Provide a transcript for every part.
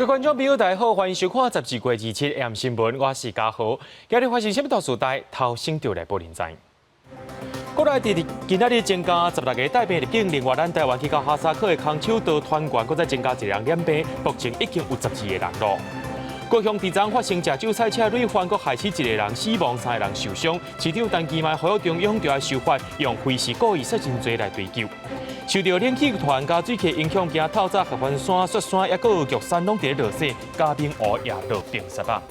各位觀眾朋友，大家好，歡迎收看12月27 AM 新聞，我是嘉豪。今日發生啥物大事代，頭先就來報您知。國內佇今仔日增加16個帶病入境，另外咱台灣去到哈薩克的空手道團員，閣再增加一人染病，目前已經有12個人囉。高雄佇昨發生食酒賽車累犯，閣害死一個人死亡，三個人受傷。市長陳其邁呼籲中央著愛修法，用非是故意殺人罪來追究。受著冷氣團佮水汽影響，今透早合歡山、雪山抑閣有玉山攏佇咧落雪，嘉明湖也落冰雪啊。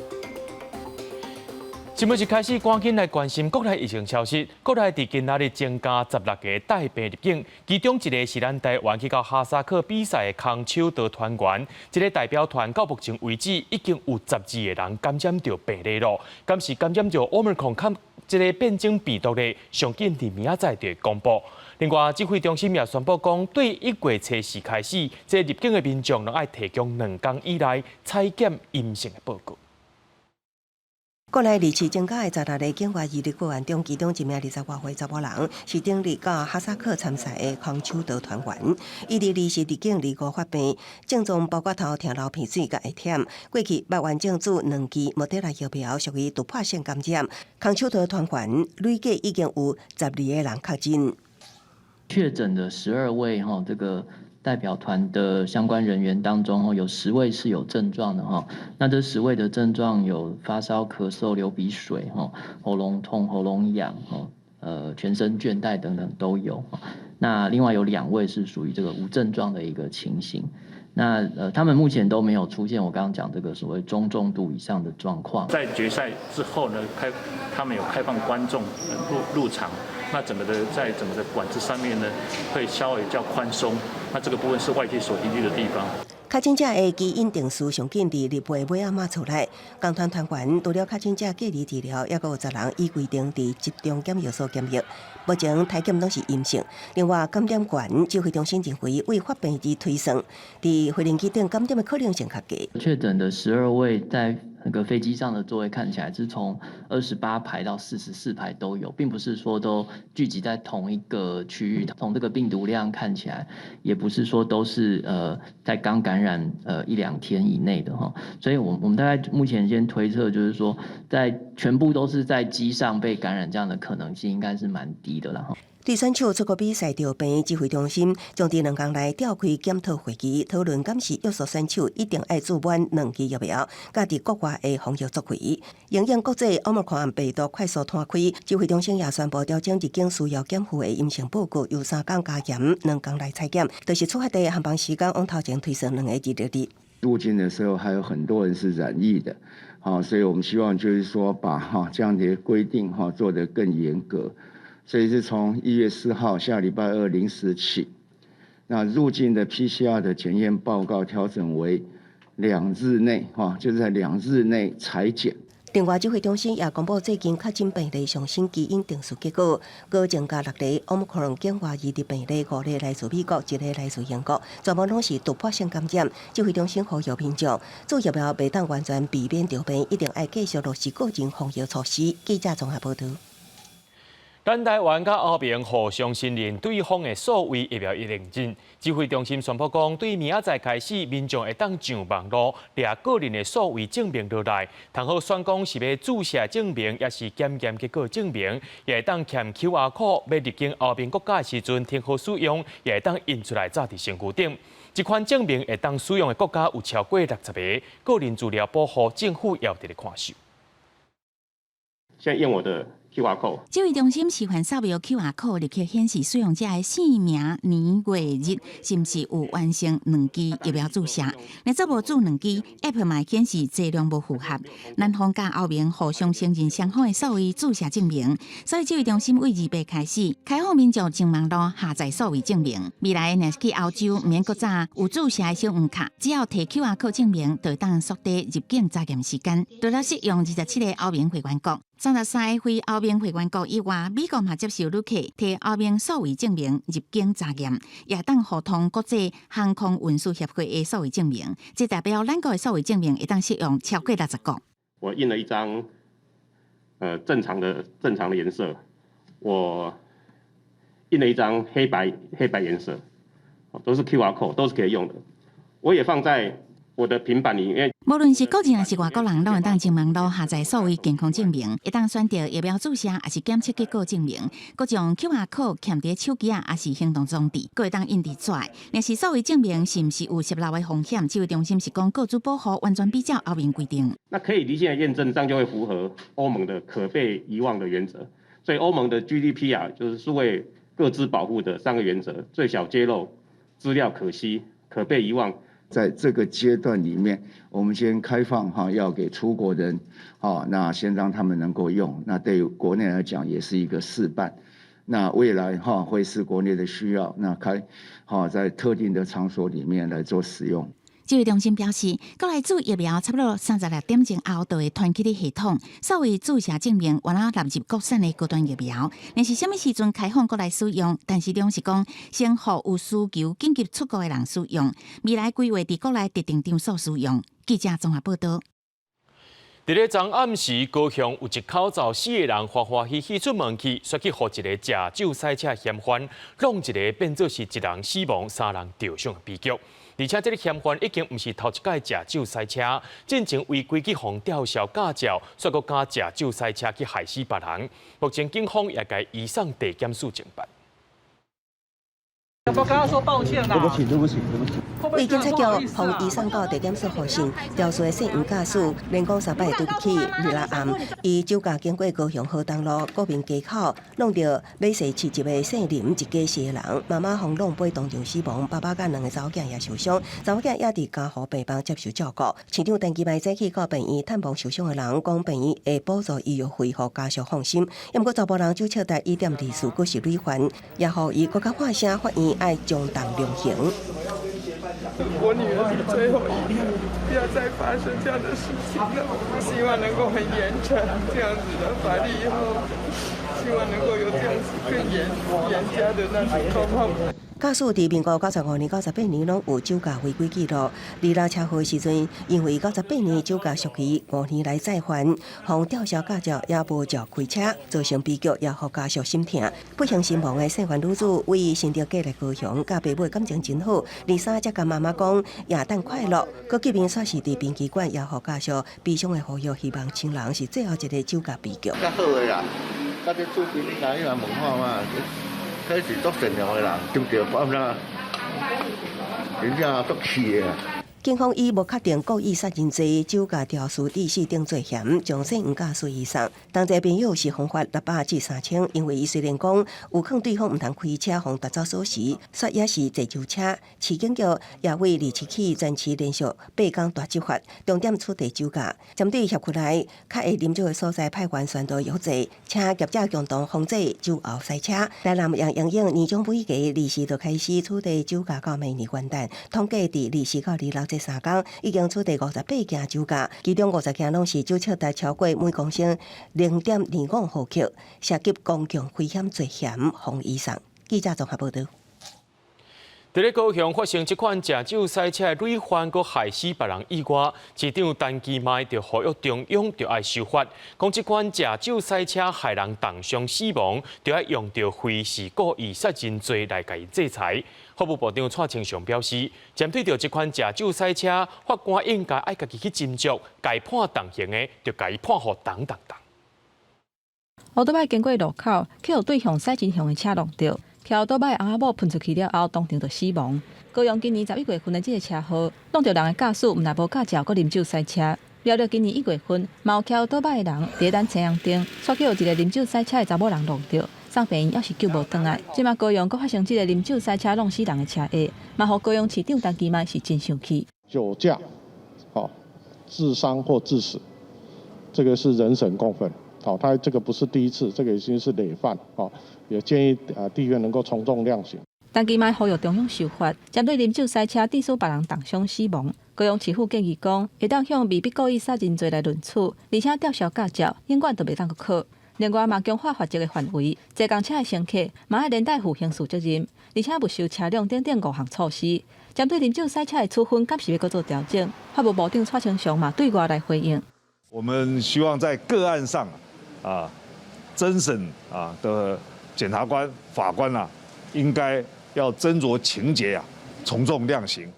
新聞一開始，趕緊來關心國內疫情消息。國內佇今仔日增加16個帶病入境，其中一個是咱台灣去到哈薩克比賽的空手道團員。這個代表團到目前為止已經有十二個人感染著病例囉。敢是感染著 Omicron 這個變種病毒的，上緊佇明仔載就會公布。另外，指揮中心也宣布講，對1月初四開始，這入境的民眾攏愛提供2工以內採檢陰性的報告。國內二次增加的16個境外移入個案中，其中一名20外歲查某人是頂日到哈薩克參賽的空手道團員。伊佇20入境25發病，症狀包括頭痛、流鼻水佮會忝。過去捌完整注兩劑莫德納疫苗，屬於突破性感染。空手道團員累計已經有十二個人確診。確診的12位哈，這個代表團的相關人員當中，有10位是有症狀的哈。那這十位的症狀有發燒、咳嗽、流鼻水、哈、喉嚨痛、喉嚨癢、哈、全身倦怠等等都有。那另外有2位是屬於這個無症狀的一個情形。那他們目前都沒有出現我剛剛講這個所謂中重度以上的狀況。在決賽之後呢，他們有開放觀眾入場。那整個的在整個的管制上面呢，會稍微較寬鬆。那這個部分是外界所疑慮的地方。確診者的基因定序上緊佇2月尾仔馬出來，工團團員除了確診者隔離治療，抑閣有10人依規定佇集中檢疫所檢疫。目前體檢攏是陰性。另外，感染懸指揮中心認為，為發病日推算，佇飛行機頂感染的可能性較低。確診的12位在那個飛機上的座位看起來是從28排到44排都有，並不是說都聚集在同一個區域。從這個病毒量看起來，也不是說都是在剛感染一兩天以內的哈。所以我們大概目前先推測，就是說在全部都是在機上被感染這樣的可能性，應該是蠻低的啦哈。對選手出國比賽著病，指揮中心將佇2工內召開檢討會議，討論敢是約束選手一定愛注滿兩劑疫苗，佮佇國外的防疫作為。因應國際 Omicron 病毒快速攤開，指揮中心也宣布調整入境需要檢附的陰性報告，由3工加嚴2工來採檢，就是出發地航班時間往頭前推算2個日日。入境的時候還有很多人是染疫的，好，所以我們希望就是說把哈這樣的規定哈做得更嚴格。所以是從1月4號下禮拜二0時起，那入境的 PCR 的檢驗報告調整為2日內，哈，就是在兩日內採檢。另外，指揮中心也公布最近確診病例上新基因定序結果，閣增加六例 Omicron 境外移入病例，五例來自美國，一例來自英國，全部攏是突破性感染。指揮中心呼籲民眾，注疫苗袂當完全避免著病，一定愛繼續落實個人防疫措施。記者綜合報導。咱台灣佮歐盟互相承認對方的數位疫苗認證，指揮中心宣布講，對明仔載開始，民眾會當上網路掠個人的數位證明落來，通好選講是欲注射證明，抑是檢驗結果證明，也會當鉗 QR code 欲入境歐盟國家的時陣，通好使用，也會當印出來紮佇身軀頂。這款證明會當使用的國家有超過60個，個人資料保護政府也有佇咧看守。現在用我的 QR code。指揮中心示範掃描 QR code，立刻顯示使用者的姓名、年月日，是毋是有完成兩劑疫苗注射？若則無注兩劑，App 嘛會顯示劑量無符合。咱方佮歐盟互相承認雙方的數位注射證明，所以指揮中心對28開始開放民眾上網路下載數位證明。未來若是去歐洲，毋免閣紮有注射的小黃卡，只要提 QR code 證明，就會當縮短入境查驗時間。除了適用27個歐盟會員國，33個非歐盟會員國以外，美國嘛接受旅客提歐盟數位證明入境查驗，也當互通國際航空運輸協會的數位證明。這代表咱國的數位證明會當適用超過60國。我印了一張，正常的顏色，我印了一張黑白顏色，都是 QR code，都是可以用的。我也放在我的平板裡面。無論是國人抑是外國人，攏會當經網路下載數位健康證明，會當選擇疫苗注射，抑是檢測結果證明，閣將 QR code 嵌佇手機仔，抑是行動裝置，閣會當印佇紙。若是數位證明是毋是有洩漏的風險？指揮中心是講個資保護完全比照歐盟規定。那可以離線驗證，這樣就會符合歐盟的可被遺忘的原則。所以歐盟的 GDPR 就是數位個資保護的三個原則：最小揭露、資料可攜、可被遺忘。在這個階段裡面，我們先開放哈，要給出國人，好，那先讓他們能夠用。那對國內來講也是一個試辦。那未來哈會視國內的需要，那開，哈在特定的場所裡面來做使用。指揮中心表示，國內注疫苗差不多36點鐘後就會彈起的系統，數位注射證明原來納入國產的高端疫苗。若是啥物時陣開放國內使用，但是中是講先予有需求緊急出國的人使用，未來規劃佇國內特定場所使用。記者綜合報道。佇咧昨暗時，高雄有一口罩四个人歡歡喜喜出門去，煞去予一个食酒賽車嫌犯挵一个變做是一人死亡、三人著傷的悲劇。而且這个嫌犯已經毋是頭一擺食酒賽車，進前違規去予吊銷駕照，煞閣敢食酒賽車去害死別人。目前警方也共移送地檢署偵辦。要不要跟他說抱歉啊？對不起，對不起，對不起。為警察局予移送到地檢署予訊，肇事的姓黃駕駛，連講三擺對不起。二六暗，伊酒駕經過高雄河東路國民街口，挵著欲踅市集的姓林一家四个人，媽媽予挵飛當場死亡，爸爸佮兩个查某囝也受傷，查某囝也佇加護病房接受照顧。市長陳其邁早起到病院探望受傷的人，講病院會補助醫藥費，予家屬放心。毋過查埔人酒笑貸1.24，閣是累犯，也予伊閣較喊聲法院愛將重量刑。我女兒是最後一個，不要再發生這樣的事情了。希望能夠很嚴懲這樣子的法律以後，希望能夠有這樣子更嚴加的那種狀況。駕駛佇民國95年、98年攏有酒駕違規記錄。二六車禍時陣，因為98年酒駕續期5年來再犯，予吊銷駕照也無照開車，造成悲劇，也予家屬心疼。不幸身亡的姓范女子位新竹過來高雄，佮爸母感情真好。二三才共媽媽講耶誕快樂。閣見面煞是佇殯儀館，也予家屬悲傷的呼籲，希望親人是最後一个酒駕悲劇。較好的啦，佮這厝邊你來伊來問看嘛。彼是足善良的人，對毋對？啊那，真正足氣的。警方以無確定故意殺人罪、酒駕肇事致死等罪嫌，將姓黃駕駛移送。同齊朋友是予罰600至3000，因為伊雖然講有勸對方毋通開車，予奪走鎖匙，煞也是坐酒車。市警局也為二七起全市連續八工大執法，重點取締酒駕。針對轄區內較會啉酒的所在派員宣導藥劑，請業者共同防止酒後賽車。台南楊英英年終累計24就開始取締酒駕到明年元旦，統計佇24到26這3工已經取締58件酒駕，其中50件攏是酒測值超過每公升0.25毫克，涉及公共危險罪嫌，予移送。記者綜合報導。佇咧高雄發生這款食酒賽車的累犯，閣害死別人意外，市長陳其邁就呼籲中央著愛修法，講這款食酒賽車害人重傷死亡，著愛用著非是故意殺人罪來共伊制裁。法務部長蔡清祥表示，針對著這款食酒賽車，法官應該愛家己去斟酌，該判重刑的，就共伊判予重重重。歐多擺經過路口，去予對向駛真雄的車挵著。騎歐多擺翁仔某噴出去了後，當場就死亡。高雄今年11月份的這个車禍，挵著人的駕駛毋但無駕照，閣啉酒賽車。了了今年1月份，嘛有騎歐多擺的人佇咱青陽頂，煞去予一个啉酒賽車的查某人挵著，送病院猶是救無轉來。這馬高雄閣發生這个啉酒賽車挵死人的車禍，嘛予高雄市長陳其邁是真生氣。酒駕，好，致傷或致死，這個是人神共憤。好，他這個不是第一次，這個已經是累犯。好，也建議啊，地院能夠從重量刑。陳其邁呼籲中央修法，針對啉酒賽車致使別人重傷死亡，高雄市府建議講，會當向未必故意殺人罪來論處，而且吊銷駕照，永遠都袂當閣考。另外嘛，強化罰則的範圍，坐共車的乘客嘛愛連帶負刑事責任，而且沒收車輛等等五項措施。針對啉酒賽車的處分，敢是欲閣做調整？法務部長蔡清祥嘛對外來回應。我們希望在個案上啊，偵審啊的檢察官、法官啊，應該要斟酌情節啊，從重量刑。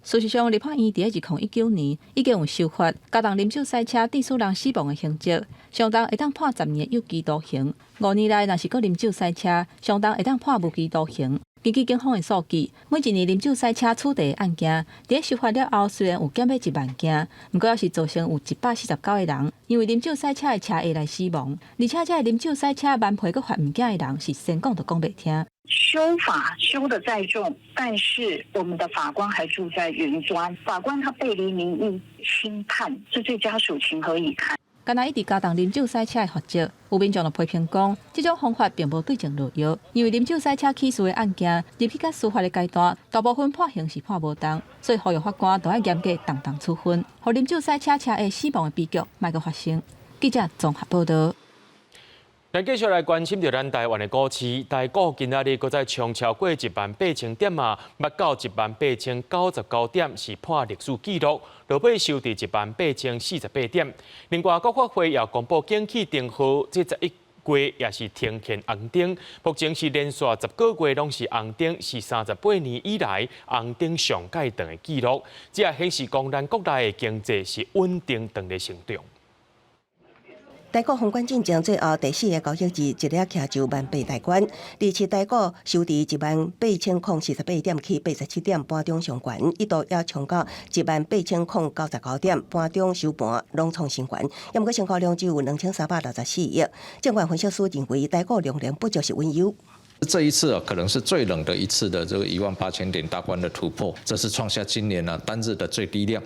事實上，立法院佇2019年已經有修法，加重啉酒駛車致使人死亡的刑責，上重會當判10年有期徒刑。5年內若是閣啉酒駛車，上重會當判無期徒刑。根據警方的數據，每一年啉酒駛車處罰的案件，佇修法了後，雖然有減欲1萬件，毋過猶是造成有149個人因為啉酒駛車的車禍來死亡，而且這个啉酒駛車蠻皮閣罰毋驚的人，是先講都講袂聽。修法修得再重，但是我們的法官還住在雲端，法官他背離民意輕判，這對家屬情何以堪？敢若一直加重啉酒駛車的罰則，有民眾就批評講，這種方法並無對症落藥，因為啉酒駛車起訴的案件入去到司法的階段，大部分判刑是判無重，所以呼籲法官都愛嚴格重重處分，予啉酒駛車車禍死亡的悲劇莫閣發生。記者綜合報導。咱繼續來關心著咱台灣的股市，台股今仔日閣再衝超過18,000點啊，捌到18,099點，是破歷史紀錄，落尾收佇18,048點。另外，國發會也公布景氣燈號，這11月也是呈現紅燈，目前是連續10個月攏是紅燈，是38年以來紅燈上蓋長的紀錄。這也顯示講咱國內的經濟是穩定轉咧成長。台股封關進前最後第四個交易日，一日徛就萬八大關，二七台股收佇18,048點，起87點，盤中上懸，一度也衝到18,099點，盤中收盤攏創新懸。毋過成交量只有2364億。證券分析師認為，台股量能不足是隱憂。這一次啊，可能是最冷的一次的這個18,000點大關的突破，這是創下今年呢單日的最低量。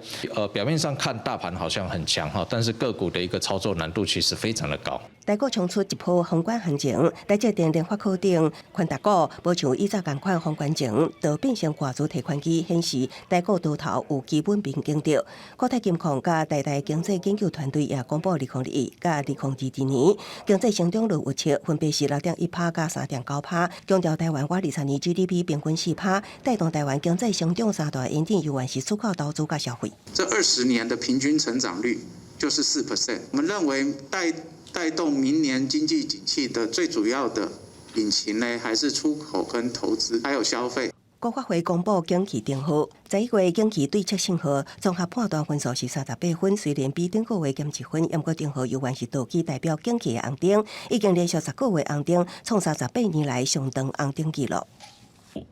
表面上看大盤好像很強哈，但是個股的一個操作難度其實非常的高。台股衝出一波封關行情，台積電、聯發科等權值股，無像以早仝款封關前，都變成外資提款機，顯示台股多頭有基本面強調。國泰金控佮台大經濟研究團隊也公布2021佮2022年經濟成長率預測，分別是6.1%佮3.9%，強調台灣2023年 GDP 平均4%，帶動台灣經濟成長三大引擎，猶原是出口、投資佮消費。這20年的平均成長率就是4%，我們認為帶動明年經濟景氣的最主要的引擎呢，還是出口跟投資，還有消費。國發會公布景氣燈號，11月景氣對策信號綜合判斷分數是38分，雖然比頂個月減1分，毋過燈號猶原是倒起代表景氣的紅燈，已經連續10個月紅燈，創38年來上長紅燈紀錄。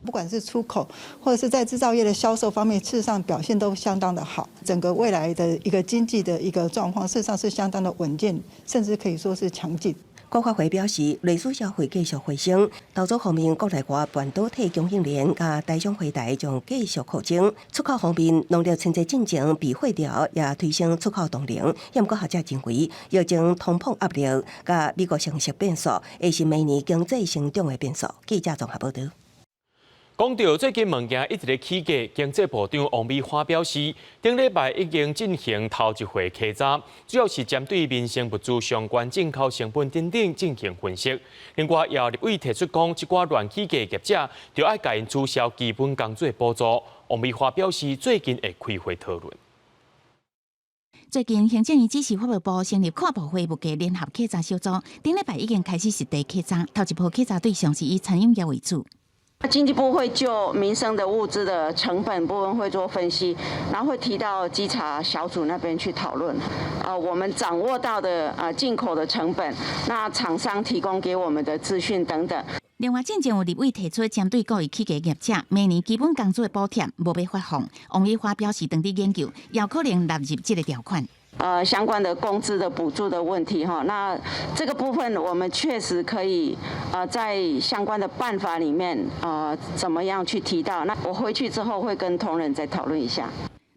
不管是出口或者是在製造業的銷售方面，事實上表現都相當的好。整個未來的一個經濟的一個狀況，事實上是相當的穩健，甚至可以說是強勁。國發會表示，內需消費繼續回升，投資方面，國內外半導體供應鏈佮台商回台將繼續擴增。出口方面，農曆春節進前避稅潮也推升出口動能。毋過學者認為，疫情通膨壓力佮美國升息變數，會是明年經濟成長的變數。記者綜合報導。講到最近物件一直咧起價，經濟部長王美花表示，頂禮拜已經進行頭一回稽查，主要是針對民生物資相關進口成本等等進行分析。另外，也有立委提出講，這寡亂起價業者，著愛共𪜶取消基本工資的補助。王美花表示，最近會開會討論。最近，行政院指示法務部成立跨部會物價聯合稽查小組，頂禮拜已經開始實地稽查，頭一波稽查對象是以餐飲業為主。經濟部會就民生的物資的成本部分會做分析，然後會提到稽查小組那邊去討論。啊，我們掌握到的啊進口的成本，那廠商提供給我們的資訊等等。另外，進前有立委提出針對故意起價業者，明年基本工資的補貼無欲發放。王美花表示，當佇研究，有可能納入這個條款。相關的工資的補助的問題，哈，那這個部分我們確實可以，在相關的辦法裡面，怎麼樣去提到？那我回去之後會跟同仁再討論一下。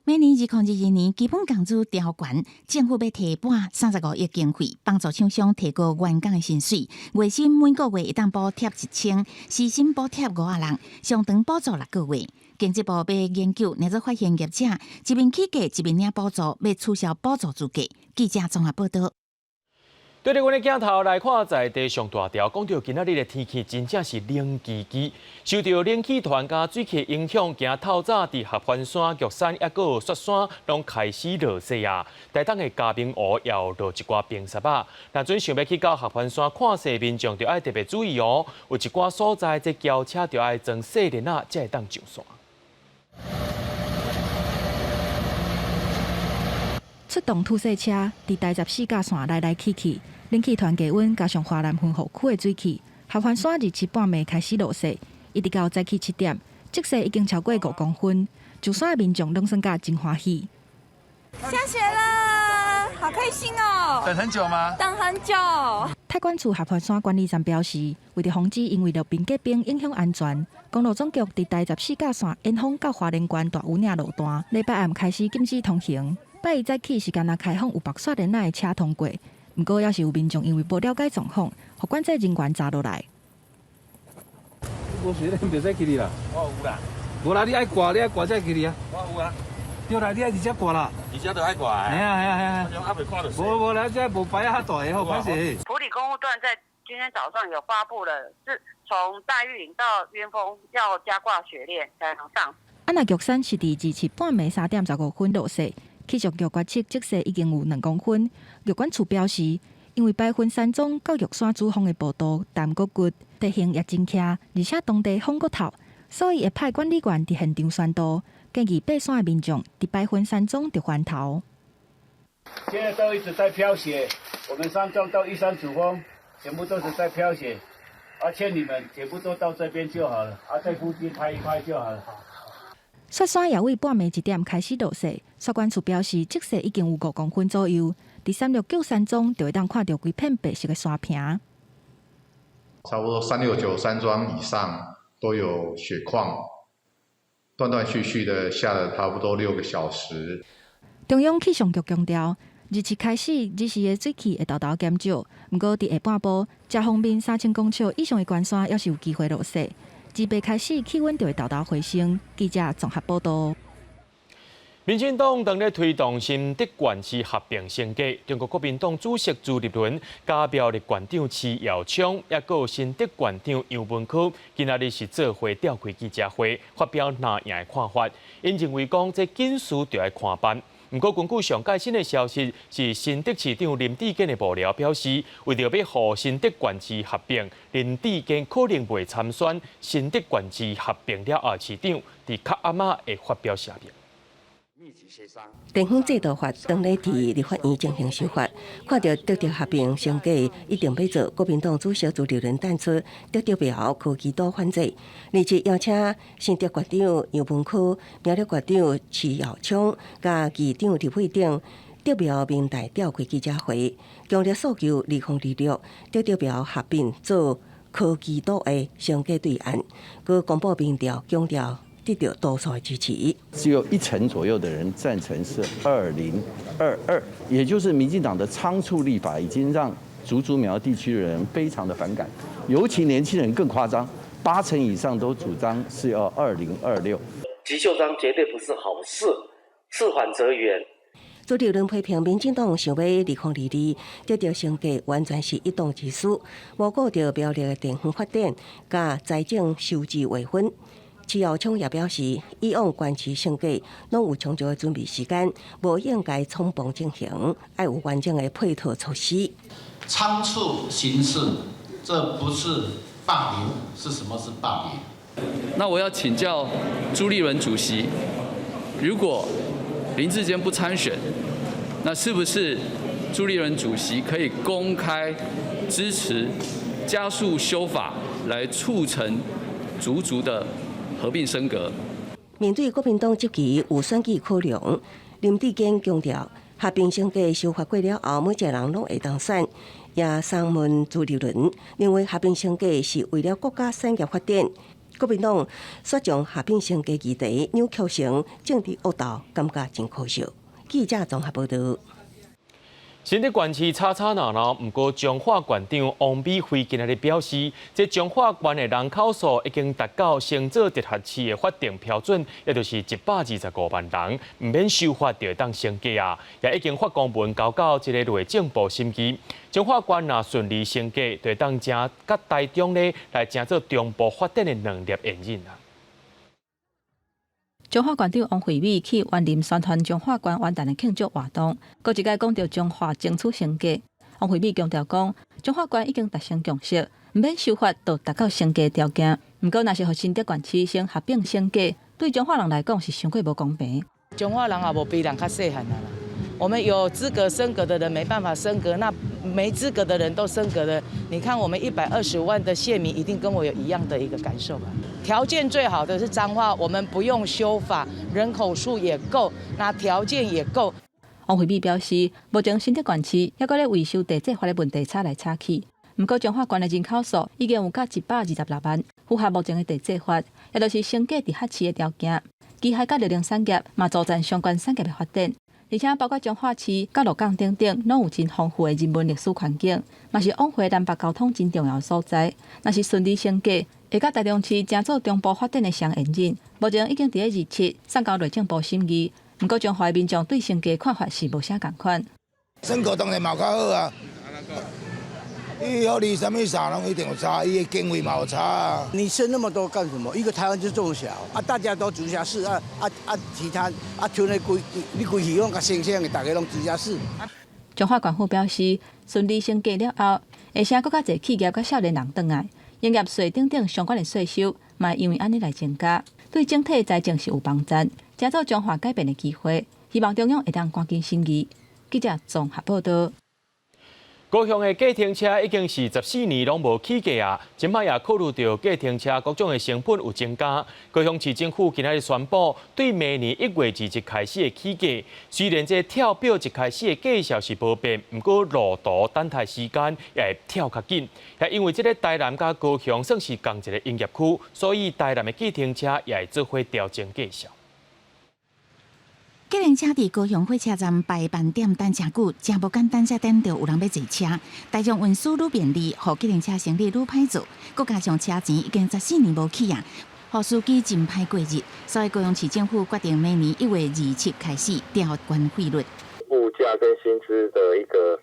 明年2022年基本工資調懸，政府欲提撥35億經費，幫助廠商提高員工的薪水，月薪每個月會當補貼1000，時薪補貼56，上長補助6個月。經濟部欲研究，若是發現業者一面起價一面領補助，欲取消補助資格。記者綜合報導。對著阮的鏡頭來看，在地上大條，講著今仔日的天氣真正是冷吱吱，受著冷氣團佮水汽影響，今透早佇合歡山、玉山抑閣有雪山，攏開始落雪啊！台東的嘉明湖也有落一寡冰雪仔。若準想欲去到合歡山看雪，民眾就愛特別注意哦。有一寡所在，這轎車就愛裝細鏈仔，才會當上山。出動吐雪車，佇台十四甲線來來去去，冷氣團低溫加上華南分雨區的水汽，合歡山27半暝開始落雪，一直到早起7點，積雪已經超過5公分。上山的民眾攏算甲真歡喜。下雪了，好開心哦！等很久嗎？等很久。太管處合歡山管理站表示，為著防止因為路邊結冰影響安全，公路總局佇台十四甲線延峰到花蓮縣大武嶺路段，禮拜暗開始禁止通行。拜一早起是干焦開放有縛雪鏈仔的車通過，毋過猶是有民眾因為無了解狀況，予管制人員查落來。無雪鏈袂使去哩啦。我有啦。無啦，你愛掛，你愛掛才會去哩啊。我有啊。對啦，你愛佇遮掛啦。佇遮就愛掛。嘿啊嘿啊嘿啊。無無啦，這無牌仔較大个好歹勢。埔里公路段在今天早上有發布了，是從大禹嶺到鳶峰要加掛雪鏈才能上。啊，若玉山是佇27半暝3點15分落雪，氣象局觀測積雪已經有2公分。玉管處表示，因為白雲山莊到玉山主峰的步道澹閣骨，地形也真徛，而且當地風閣透，所以會派管理員佇現場宣導，建議爬山的民眾佇白雲山莊著環頭。現在都一直在飄雪，我們山莊到玉山主峰，全部都是在飄雪，啊，勸你們全部都到這邊就好了，啊，在附近拍一拍就好了。雪山也為半暝1點開始落雪，雪管處表示，積雪已經有5公分左右。佇369山莊就會當看著規片白色的山坪。差不多369山莊以上都有雪況，斷斷續續的下了差不多6個小時。中央氣象局強調，27開始，日時的水汽會沓沓減少。毋過，佇下半晡，遮鋒面3000公尺以上的懸山，猶是有機會落雪。28開始，氣溫就會沓沓回升。記者綜合報道。民進黨當咧推動新竹縣市合併升格，中國國民黨主席朱立倫佮苗栗縣長徐耀昌，抑閣有新竹縣長楊文科，今仔日是做伙召開記者會，發表藍營的看法。𪜶認為講，這緊事著愛看辦。毋過，根據上蓋新的消息，是新竹市長林智堅的幕僚表示，為著欲予新竹縣市合併，林智堅可能袂參選新竹縣市合併了後，市長佇較暗仔會發表聲明。地方制度法當咧佇立法院進行修法，看著竹竹合併升格一定欲做，國民黨主席朱立倫淡出竹竹苗科技島反制，27邀請新竹縣長楊文科、苗栗縣長徐耀昌、佮議長李慧等竹苗民代召開記者會，強烈訴求2026竹竹苗合併做科技島的升格對案，閣公布民調，強調得到多數的支持。只有一成左右的人贊成是2022，也就是民進黨的倉促立法已經讓竹竹苗地區的人非常的反感，尤其年輕人更誇張，8成以上都主張是要2026。急就章絕對不是好事，事緩則圓。朱立倫批評民進黨想欲2022竹竹升格，完全是一黨之私，無顧著苗栗的地方發展，佮財政收支劃分。徐耀昌也表示，以往縣市升格攏有充足的準備時間，無應該匆忙進行，愛有完整的配套措施。倉促行事，這不是霸凌，是什麼是霸凌？那我要請教朱立倫主席，如果林智堅不參選，那是不是朱立倫主席可以公開支持加速修法，來促成竹竹的合併升格？面對國民黨這期有選舉考量，林智堅強調，合併升格修法過了後，每一個人攏會當選。也詢問朱立倫，認為合併升格是為了國家產業發展。國民黨卻將合併升格議題扭曲成政治惡鬥，感覺真可笑。記者綜合報道。新竹縣市吵吵鬧鬧，毋過彰化縣長王美惠今仔日表示，這彰化縣的人口數已經達到升做直轄市的法定標準，也就是125萬人，毋免修法就會當升格啊！也已經發公文交到這个內政部審議。彰化縣若順利升格，就會當成佮台中咧來成做中部發展的兩粒引擎啊！彰化縣長王惠美去員林宣傳彰化縣元旦的慶祝活動，閣一擺講著彰化爭取升格。王惠美強調講，彰化縣已經達成共識，毋免修法就達到升格條件。毋過，若是予新竹縣市先合併升格，對彰化人來講是傷過無公平。彰化人也無比人較細漢啊啦，我們有資格升格的人沒辦法升格，那沒資格的人都升格了。你看我們120萬的縣民一定跟我有一樣的一個感受吧？條件最好的是彰化，我們不用修法，人口數也夠，那條件也夠。王惠美表示，目前新竹縣市猶閣咧為修地制法的問題吵來吵去。毋過彰化縣的人口數已經有到126萬，符合目前的地制法，也就是升格直轄市的條件。機械佮綠能產業嘛助陣相關產業的發展，而且包括彰化市、佮鹿港等等，攏有真豐富的人文歷史環境，嘛是往回南北交通真重要的所在。若是順利升格，會佮台中市爭做中部發展的雙引擎。目前已經佇咧27送交內政部審議，毋過彰化的民眾對升格看法是無啥仝款。升格當然嘛較好啊。伊予你啥物啥攏一定有差，伊的經費嘛有差啊。你升那麼多幹什麼？一個台灣就這麼小啊，大家都直轄市啊啊啊，其他啊，像那規你規市攏共升升的，大家攏直轄市。彰化縣府表示，順利升格了後，會請閣較濟企業佮少年人轉來，營業稅等等相關的稅收，嘛因為按呢來增加，對整體財政是有幫助，成做彰化改變的機會。希望中央會當趕緊審議。記者綜合報道。高雄的計程車已經是14年攏無起價啊！這擺也考慮著計程車各種的成本有增加。高雄市政府今仔日宣布，對明年1月27開始的起價。雖然這跳表一開始的價數是無變，毋過路途等待時間也會跳較緊。也因為這个台南佮高雄算是仝一个營業區，所以台南的計程車也會做伙調整價數。計程車佇高雄火車站排飯店等誠久，誠無簡單才等著有人欲坐車。大眾運輸愈便利，予計程車生意愈歹做。閣加上車錢已經十四年無起啊，予司機真歹過日。所以高雄市政府決定明年1月27開始調懸費率。物價跟薪資的一個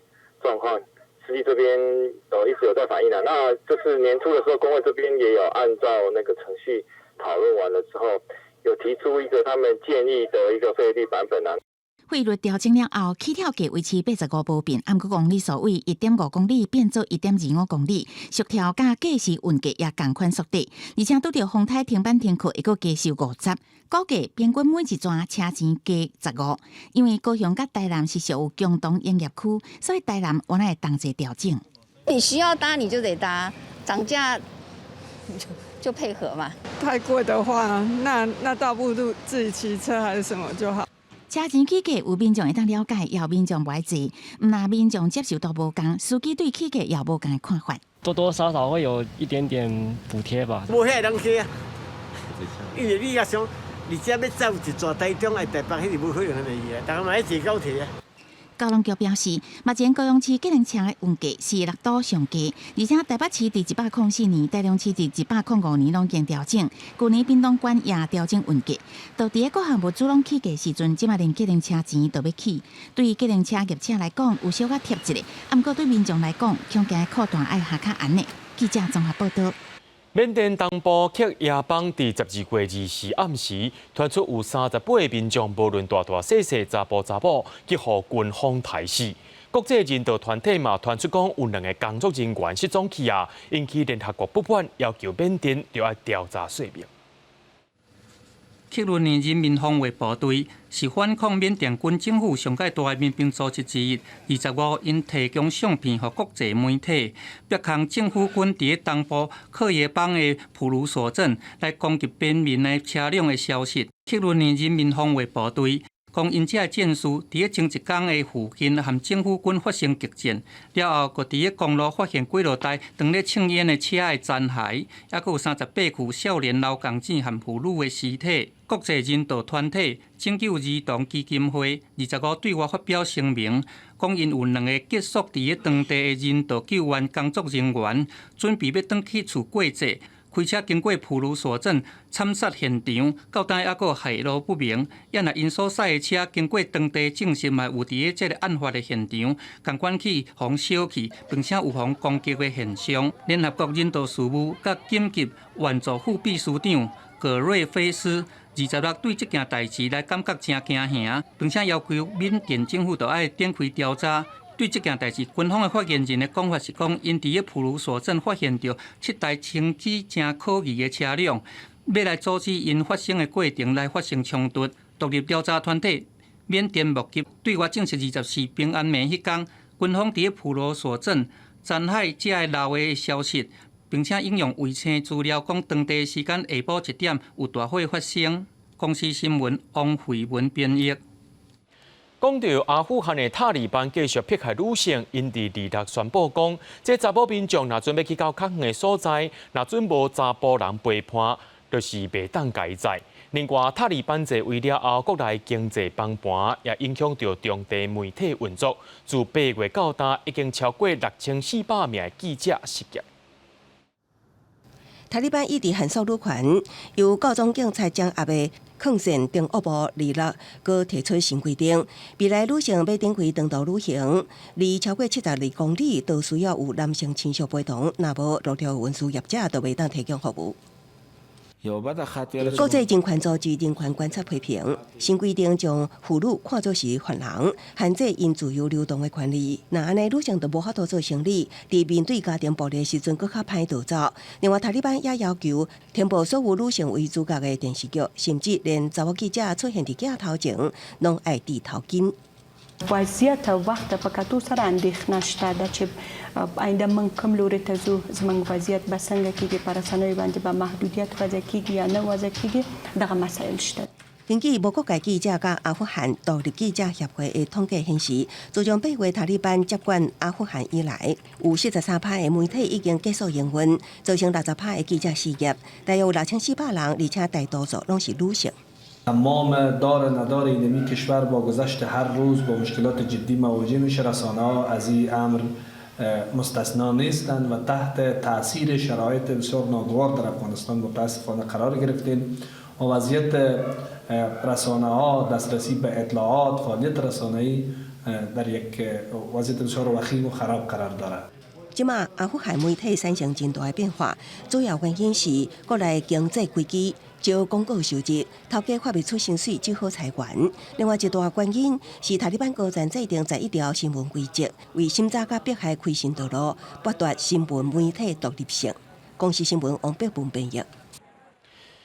狀況，司機這邊都一直有在反映的。那這次年初的時候，工會這邊也有按照那個程序討論完了之後，有提出一個他們建議的一個費率版本啊。費率調整了後，起跳價維持85無變，毋過公里數為1.5公里變做1.25公里，俗調佮計時運價也仝款縮短，而且拄著風颱停班停課會閣加收50，估計平均每一逝車錢加15。因為高雄佮台南是屬於共同營業區，所以台南原來會同齊調整。你需要搭你就得搭，漲價就配合嘛。太貴的話，那倒不如自己騎車還是什麼就好。車錢起價有民眾會當了解，也有民眾無愛坐。毋但民眾接受度無仝，司機對起價也無仝的看法。多多少少會有一點點補貼吧。無遐人去啊，因為你也想，你這欲走一逝台中來台北，彼是無可能的事啊。逐家嘛愛坐高鐵啊。交通局表示，目前高雄市計程車的運價是六都上低，而且台北市佇104年、台中市佇105年攏已經調整，舊年屏東縣也調整運價。到佇各項物資攏起價時陣，這擺連計程車錢都欲起。對計程車業者來講，有小可貼一下，毋過對民眾來講，恐驚褲帶愛下較絚的。記者綜合報道。緬甸東部克耶邦佇12月24暗時，傳出有38個民眾，無論大大細細、查埔查某，去予軍方刣死。國際人道團體嘛傳出講，有兩个工作人員失蹤去啊，引起聯合國不滿，要求緬甸著愛調查說明。克倫尼人民防衛部隊是反抗緬甸軍政府上蓋大的民兵組織之一。25𪜶提供相片予國際媒體，逼空政府軍佇東部克耶邦的普魯索鎮來攻擊邊民的車輛的消息。克倫尼人民防衛部隊講，𪜶這个戰士佇前一工的附近和政府軍發生激戰，了後，閣佇公路發現幾落台當咧衝煙的車的殘骸，猶閣有38具少年勞工子和婦女的屍體。國際人道團體拯救兒童基金會25對外發表聲明，講𪜶有兩个寄宿佇當地的人道救援工作人員，準備欲轉去厝過節。開車經過普魯索鎮慘殺現場，到今猶閣下落不明。猶若𪜶所駛的車經過當地證實，嘛有佇這个案發的現場，仝款去予燒去，並且有予攻擊的現象。聯合國人道事務佮緊急援助副秘書長葛瑞菲斯26對這件代誌來感覺誠驚嚇，並且要求緬甸政府著愛展開調查。對這件代誌，軍方的發言人的講法是講，𪜶佇普魯索鎮發現著七台性質誠可疑的車輛，欲來阻止𪜶發生的過程來發生衝突。獨立調查團體緬甸目擊對外證實24平安暝彼工，軍方佇普羅索鎮殘害這个老的消息，並且引用衛星資料講，當地時間下晡1點有大火發生。公視新聞王慧文編譯。講著阿富汗的塔利班繼續迫害女性，𪜶佇26宣布講，這查某民眾若準欲去到較遠的所在，若準無查埔人陪伴，就是袂當共伊載。另外，塔利班在位了後，國內經濟崩盤，也影響著當地媒體運作。自8月到今，已經超過6400名的記者失業。塔利班一直限縮女權，由教宗警察掌握的礦線定惡部26，閣提出新規定，未來女性欲展開長途旅行，離超過72公里，都需要有男性親屬陪同，若無路途運輸業者就袂當提供服務。國際人權組織人權觀察批評，新規定將婦女看作是犯人，限制𪜶自由流動的權利。若按呢，女性就無法度做生理，佇面對家庭暴力時陣，閣較歹逃走。另外，塔利班也要求停播所有女性為主角的電視劇，甚至連查某記者出現佇鏡頭前，攏愛戴頭巾。 وضعیت وخت په کتو سره اندېښنه شته ده چې آینده موږ کوم لوري ته ځو، زموږ وضعیت به څنګه کېږي، په رسنیو باندې به محدودیت وضع کېږي یا نه وضع کېږي، دغه مسایل شته。根據無國界記者佮阿富汗獨立記者協會的統計顯示，自從8月塔利班接管阿富汗以來，有43趴的媒體已經結束營運，造成60趴的記者失業，大約有6400人，而且大多數攏是女性。 تمام دار ندار اینمی کشور با گذشت هر روز با مشکلات جدی مواجه میشه. رسانه ها از این امر مستثنا نیستند و تحت تاثیر شرایط بسیار ناگوار در افغانستان متاسفانه قرار گرفتیم و وضعیت رسانه ها، دسترسی به اطلاعات، فعالیت رسانه ای در یک وضعیت بسیار وخیم و خراب قرار دارد. 這馬阿富汗媒體產生真大的變化，主要原因是國內經濟危機、少廣告收入、頭家發袂出薪水，只好裁員。另外一大原因是塔利班高層制定11條新聞規則，為審查佮迫害開新道路，剝奪新聞媒體獨立性。公視新聞王碧文編譯。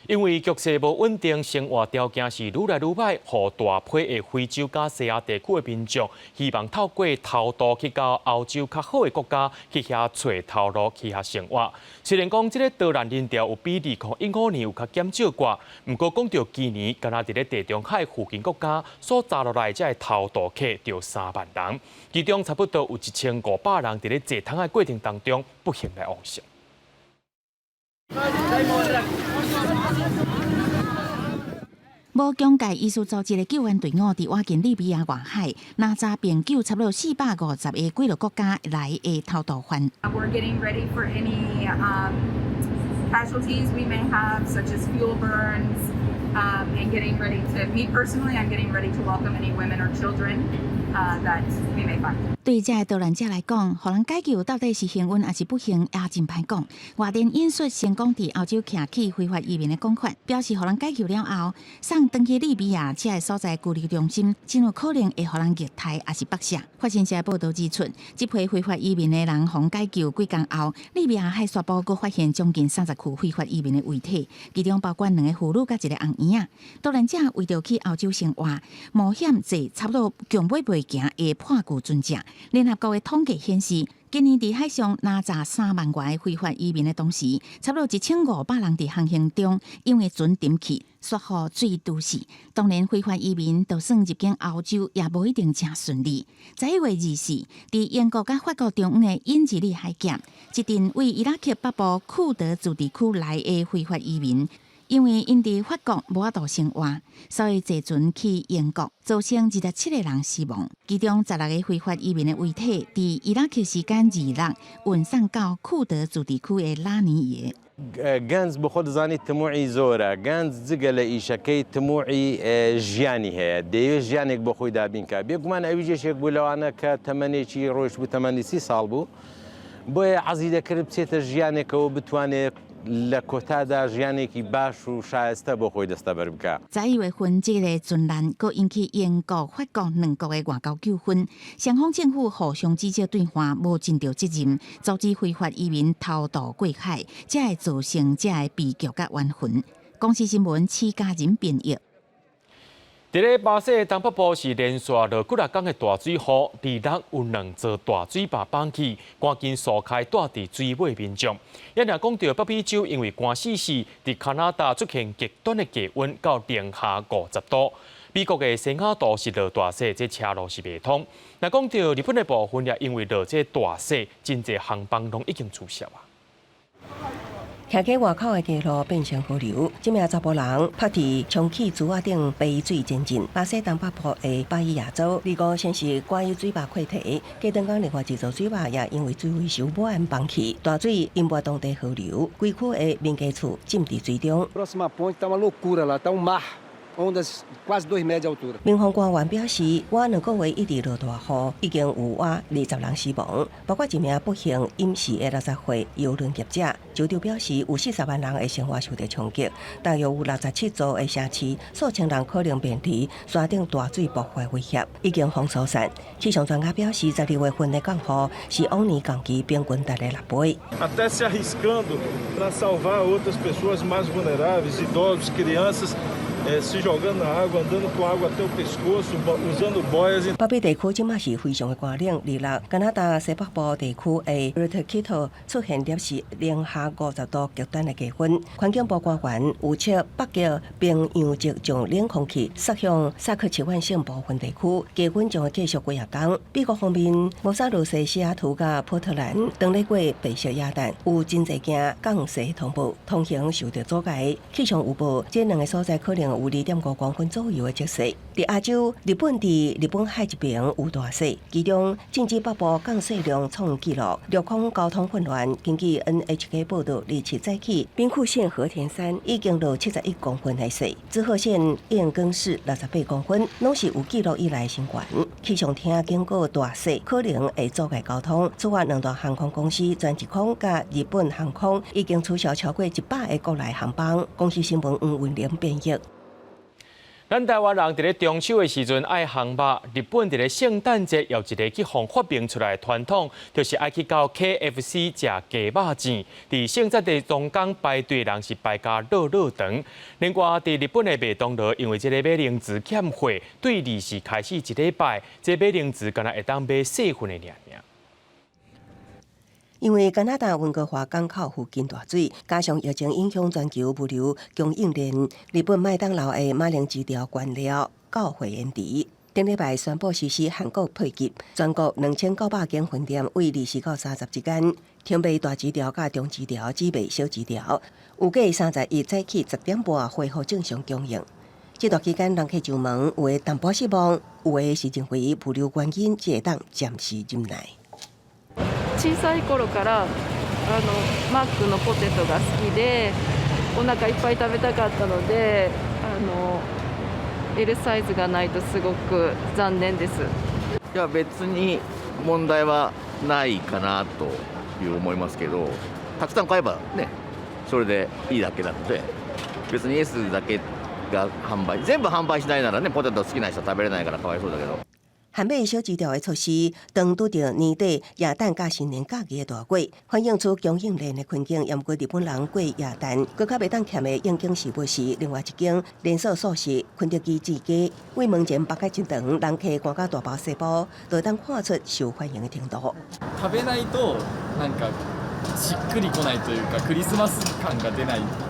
因為局勢無穩定，生活條件是愈來愈歹，予大批的非洲佮西亞地區的民眾希望透過偷渡去到歐洲較好的國家去遐揣頭路，去遐生活。雖然講這个逃難人潮有比2015年有較減少寡，毋過講著今年，干焦佇咧地中海附近國家所查落來這个偷渡客就3萬人，其中差不多有1500人佇咧坐桶的過程當中不幸來往生。無疆界醫師組織的救援隊伍佇倚近利比亞外海，攔查並救差不多450個幾个國家來的偷渡犯。 We're getting ready for any casualties we may have, such as fuel burns, and getting ready to, me personally, I'm getting ready to welcome any women or children that we may find. 對這个逃難者來講，予人解救到底是幸運抑是不幸，也真歹講。外電引述成功佇歐洲徛起非法移民的講法，表示予人解救了後，送轉去利比亞這个所在拘留中心，真有可能會予人虐待抑是縛殺。法新社報導指出，這批非法移民的人予解救幾工後，利比亞海沙埔閣發現將近30具非法移民的遺體，其中包括兩個婦女佮一个紅嬰仔。逃難者為著去歐洲生活，冒險坐差不多強尾袂行的破舊船隻。聯合國的統計顯示，今年佇海上攔查3萬外個非法移民的同時，差不多1500人佇航行中因為船沉去，紲予水揬死。當然，非法移民就算入境歐洲，也無一定誠順利。11月24，佇英國佮法國中央的英吉利海峽，一陣為伊拉克北部庫德自治區來的非法移民，因為𪜶佇法國無法度生活，所以坐船去英國，造成27個人死亡。其中16個非法移民的遺體，佇伊拉克時間26運送到庫德自治區的拉尼耶。 گەنج بە خۆ دەزانی تموحی زۆرە. گەنج جگە لە ئیشەکەی تموحی ژیانی هەیە، دەیەوێت ژیانێک بۆ خۆی دابین کا. بێگومان ئەویش یەکێک بوو لەوانە کە تەمەنێکی ڕۆیشت بوو، تەمەنی 30 ساڵ بوو، بۆیە حەزی دەکرد بچێتە ژیانێکەوە بتوانێت لە کۆتادا ژیانێکی باش و شایستە بۆ خۆی دەستەبەر بکا. 11月份，這个船難閣引起英國、法國兩國的外交糾紛，雙方政府互相指責對方無盡著責任，阻止非法移民偷渡過海，才會造成這个悲劇佮冤魂。公視新聞，施家仁編譯。佇咧巴西東北部是連續落幾若工的大水雨，二六有兩座大水壩崩去，趕緊疏開蹛佇水尾民眾。也若講著北美洲，因為寒死死，佇加拿大出現極端的低溫，到零下50度。美國的西雅圖是落大雪，這車路是袂通。若講著日本的部分，也因為落這大雪，真濟航班攏已經取消啊。行過外口的街路變成河流，這名查埔人趴佇充氣船仔頂背水前進。巴西東北部的巴伊亞州，25先是關於水壩潰堤，過兩工另外一座水壩也因為水位傷滿崩去，大水淹沒當地河流，規區的民家厝浸佇水中。民防官員表示，倚2個月一直落大雨，已經有倚20人死亡，包括一名不幸飲食的60歲郵輪業者。州長表示，有40萬人的生活受著衝擊，大約有67座的城市，數千人可能面臨山頂大水爆發威脅，已經封疏散。氣象專家表示，12月份的降雨是往年同期平均值的6倍。 Até se arriscando para salvar outras pessoas mais vulneráveis, idosos, crianças. Se jogando na água, andando com água até o pescoço, usando boias. 北美地區這馬是非常的寒冷，26加拿大西北部地區的爾特基特出現攝氏零下50度極端的低溫。環境部官員預測北極冰洋脊將冷空氣殺向薩克切灣省部分地區，低溫將會繼續幾仔工。美國方面，摩薩魯西西雅圖佮波特蘭當咧過白色耶誕，有真濟件降雪通報，通行受著阻礙。氣象預報，這兩个所在可能有2.5公分左右的積雪。佇亞洲，日本佇日本海這邊有大雪，其中近畿北部降雪量創紀錄，陸空交通混亂。根據 NHK 報導，27早起，兵庫縣和田山已經落71公分的雪，滋賀縣嚥更市68公分，攏是有記錄以來新懸。氣象廳警告大雪可能會阻礙交通。此外，兩大航空公司全日空佮日本航空已經取消超過100个國內航班。公視新聞黃文玲編譯。咱台灣人佇咧中秋的時陣愛烘肉，日本佇咧聖誕節有一个去予發明出來的傳統，就是愛去到 KFC 食雞肉醬。佇聖誕節當工排隊人是排甲落落長。另外，佇日本的麥當勞，因為這个馬鈴薯欠貨，對24開始一禮拜，這馬鈴薯敢若會當買細份的爾爾。因為加拿大溫哥華港口附近大水，加上疫情影響全球物流供應鏈，日本麥當勞的馬鈴薯條原料到貨延遲。頂禮拜宣布實施限購配給，全國2900間分店為24到30之間停賣大薯條佮中薯條，只賣小薯條。預計31早起10點半恢復正常供應。這段期間，人客上門，有的淡薄失望，有的是認為物流原因，只會當暫時忍耐。小さい頃からマックのポテトが好きで、お腹いっぱい食べたかったので、L サイズがないとすごく残念です。いや、別に問題はないかなという思いますけど、たくさん買えばね、それでいいだけなので、別に S だけが販売、全部販売しないならね、ポテト好きな人食べれないからかわいそうだけど。限買小薯條的措施，當拄著年底耶誕佮新年假期的大過，反映出供應鏈的困境。也毋過日本人過耶誕，閣較袂當欠的應景食物是另外一間連鎖速食肯德基炸雞。對門前排甲真長，人客趕甲大包細包，就會當看出受歡迎的程度。食べないとなんかしっくりこないというか、クリスマス感が出ないというか。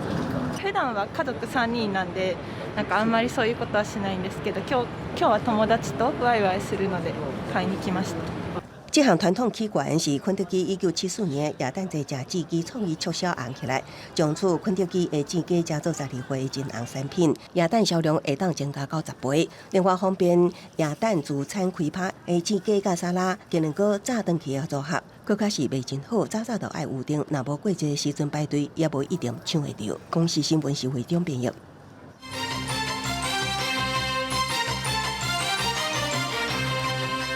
普段は家族3人なんで、なんかあんまりそういうことはしないんですけど、今日は友達とワイワイするので買いに来ました。這項傳統起源是肯德基1974年耶誕節食炸雞創意促銷紅起來，從此肯德基的炸雞成做12歲真紅產品，耶誕銷量會當增加到10倍。另外方面，耶誕自產開拍的炸雞佮沙拉，今兩個炸轉去的組合，閣較是賣真好，早早就愛預訂，若無過這時陣排隊，也無一定搶會著。公視新聞是會長編譯。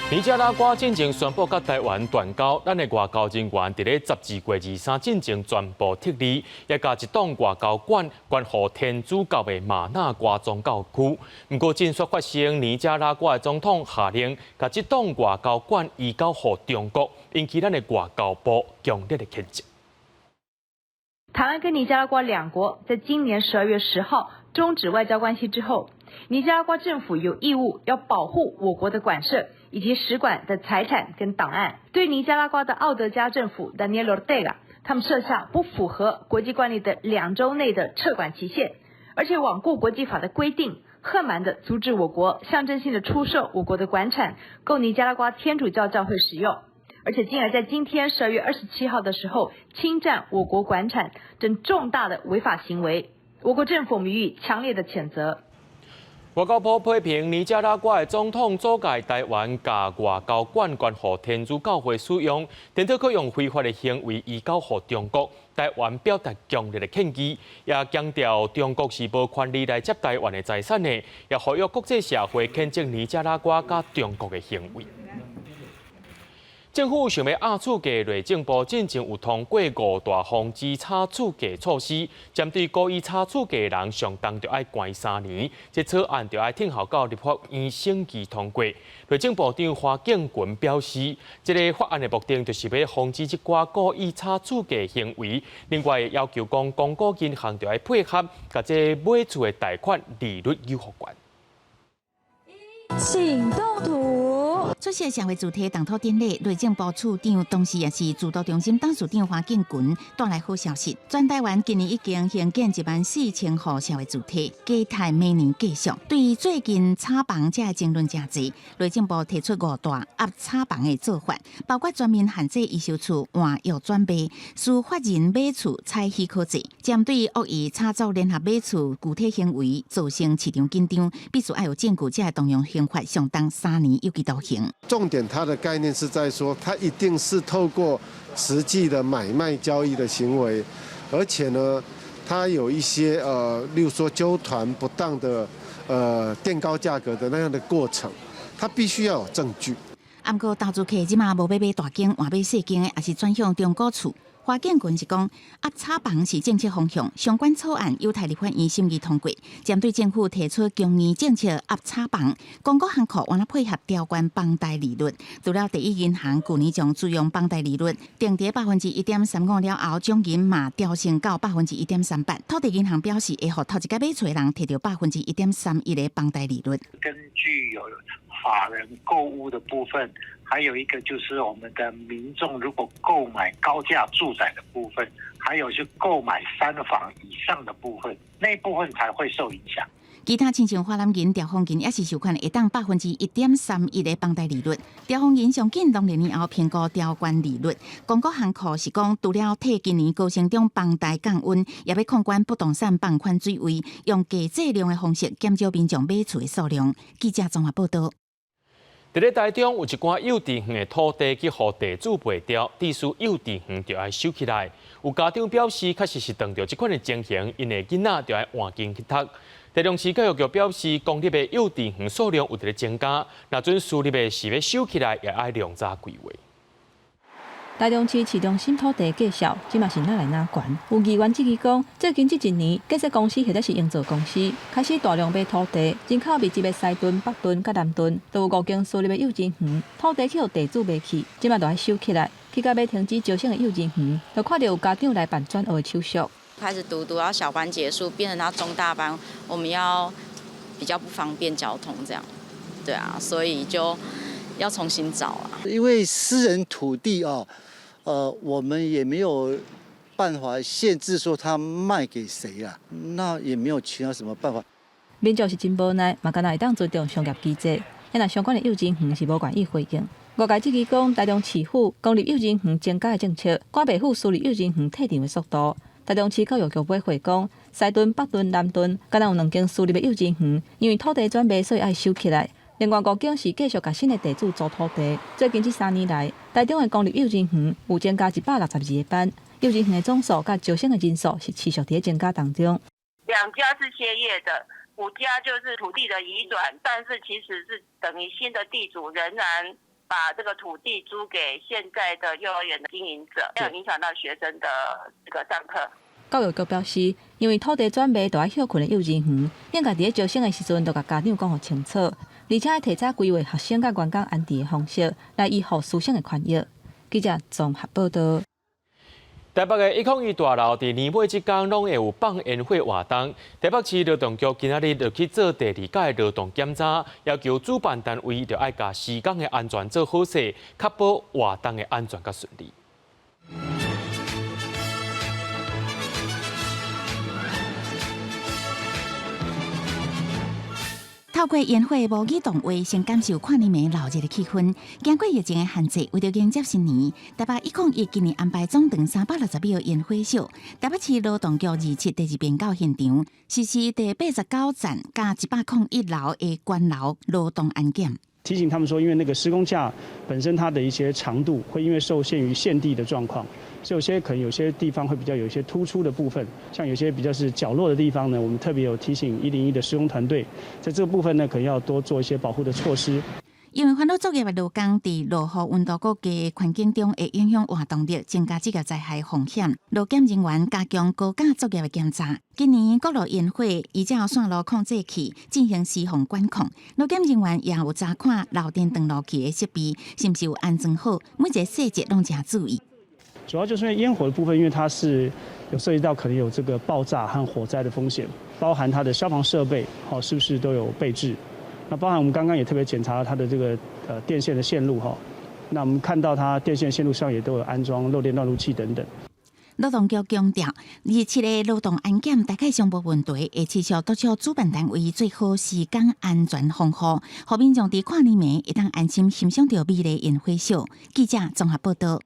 尼加拉瓜進前宣布佮台灣斷交，咱的外交人員佇咧12月23進前全部撤離，也共一棟外交館捐予天主教的馬那瓜宗教區。毋過，進續發生尼加拉瓜的總統下令，共這棟外交館移交予中國，引起咱的外交部強烈的譴責。台灣跟尼加拉瓜兩國在今年12月10號終止外交關係之後，尼加拉瓜政府有義務要保護我國的館舍以及使館的財產跟檔案。對尼加拉瓜的奧德加政府 Daniel Ortega，他們設下不符合國際慣例的2週內的撤館期限，而且罔顧國際法的規定，橫蠻的阻止我國象徵性的出售我國的館產供尼加拉瓜天主教教會使用，而且進而在今天12月27號的時候侵佔我國館產等重大的違法行為，我國政府予以強烈的譴責。外交部批評尼加拉瓜的總統阻礙台灣共外交館捐予天主教會使用，顛倒閣用非法的行為移交予中國。台灣表達強烈的抗議，也強調中國是無權利來接台灣的財產的，也呼籲國際社會譴責尼加拉瓜佮中國的行為。政府想欲壓厝價，內政部進前有通過五大防止炒厝價措施，針對故意炒厝價的人，上重就愛關3年。這草案就愛等候到立法院審議通過。內政部長花敬群表示，這个法案的目的就是欲防止這寡故意炒厝價行為。另外要求講，公股銀行就愛配合，共這買厝的貸款利率予懸。請動圖。出席社會主題動土典禮，內政部次長，同時也是資圖中心董事長花敬群帶來好消息。全台灣今年已經興建14,000戶社會住宅，加泰明年繼續。對最近炒房這个爭論誠濟，內政部提出五大壓炒房的做法，包括全面限制預售厝換約轉賣，司法人買厝採許可制，針對惡意炒作聯合買厝具體行為造成市場緊張，必須愛有證據才會動用刑法上重3年有期徒刑。重點，它的概念是在說，它一定是透過實際的買賣交易的行為，而且呢，它有一些例如說糾團不當的墊高價格的那樣的過程，它必須要有證據。毋過投資客這馬無欲買大間，換買細間的，抑是轉向中古厝。花敬群是講，壓炒房是政策方向，相關草案有待立法院審議通過。針對政府提出強硬政策壓炒房，公股行庫願意配合調懸房貸利率。除了第一銀行舊年將自用房貸利率定佇1.35%了後，中銀嘛調升到1.38%。土地銀行表示會予頭一擺買厝的人提著1.31%的房貸利率。根據有法人購屋的部分，還有一個就是我們的民眾如果購買高價住宅的部分，還有是購買三房以上的部分，那部分才會受影響。其他親像華南銀、兆豐銀也是授權會當1.31%的房貸利率。兆豐銀上緊農曆年後評估調懸利率。公股行庫是講，除了替今年高成長房貸降溫，也欲控管不動產放寬水位，用低劑量的方式減少民眾買厝的數量。記者綜合報導。佇咧台中有一寡幼稚園的土地去予地主賣掉，致使幼稚園就愛收起來。有家長表示，確實是碰著這款的情形，𪜶的囡仔就愛換間去讀。台中市教育局表示，公立的幼稚園數量有佇咧增加，若準私立的是欲收起來，也愛量早規劃。台中市市中心土地價數，這馬是愈來愈懸。有議員質疑講，最近這一年，建設公司或者是營造公司開始大量買土地，人口密集的西屯、北屯佮南屯，都有五間私立的幼稚園，土地去予地主賣去，這馬就愛收起來。去到欲停止招生的幼稚園，就看著有家長來辦轉學的手續。開始讀讀到小班結束，變成到中大班，我們要比較不方便交通，這樣，對啊，所以就要重新找啊。因為私人土地啊，我們也沒有辦法限制說他賣給誰啊，那也沒有其他什麼辦法。民眾是真無奈，嘛敢若會當尊重商業機制，但相關的幼稚園是無願意回應。外界質疑講，台中市府公立幼稚園增加的政策，趕袂赴私立幼稚園退場的速度。台中市教育局回回講，西屯、北屯、南屯，敢若有兩間私立的幼稚園，因為土地轉賣，所以愛收起來。另外五間是繼續共新的地主租土地。最近這3年來，台中的公立幼稚園有增加162個班，幼稚園的總數佮招生的人數是持續佇增加當中。兩家是歇業的，五家就是土地的移轉，但是其實是等於新的地主仍然把這個土地租給現在的幼兒園的經營者，沒有影響到學生的這個上課。教育局表示，因為土地轉賣，就愛歇困的幼稚園，應該佇咧招生的時陣就共家長講予清楚，而且愛提早規劃學生佮員工安置的方式，來維護師生的權益。記者綜合報導。台北的101大樓佇年尾這工攏會有放煙火活動。台北市勞動局今仔日就去做第二屆勞動檢查，要求主辦單位著愛共施工的安全做好勢，確保活動的安全佮順利。透過煙火模擬動畫，先感受跨年暝鬧熱的氣氛。經過疫情的限制，為著迎接新年，台北101今年安排總長360秒煙火秀。台北市勞動局27第二遍到現場，實施第89站佮101樓的關樓勞動安檢。提醒他們說，因為那個施工架本身它的一些長度，會因為受限於現地的狀況，所以有些可能有些地方會比較有一些突出的部分，像有些比較是角落的地方呢，我們特別有提醒101的施工團隊，在這個部分呢，可能要多做一些保護的措施。因為煩惱作業的勞工佇落雨、溫度過低的環境中，會影響活動力，增加職業災害風險。勞檢人員加強高架作業的檢查。今年各路煙火依照線路控制器進行施防管控，勞檢人員也有查看漏電斷路器的設備是毋是有安裝好，每一個細節攏誠注意。主要就是因為煙火的部分，因為它是有涉及到可能有這個爆炸和火災的風險，包含它的消防設備，好，是不是都有備置？那包含我們剛剛也特別檢查了它的這個電線的線路哈，那我們看到它電線線路上也都有安裝漏電斷路器等等。勞動局強調，27个勞動安檢大概上無問題，會持續督促主辦單位做好施工安全防護，予民眾佇跨年暝會當安心欣賞著美麗煙火秀。記者綜合報道。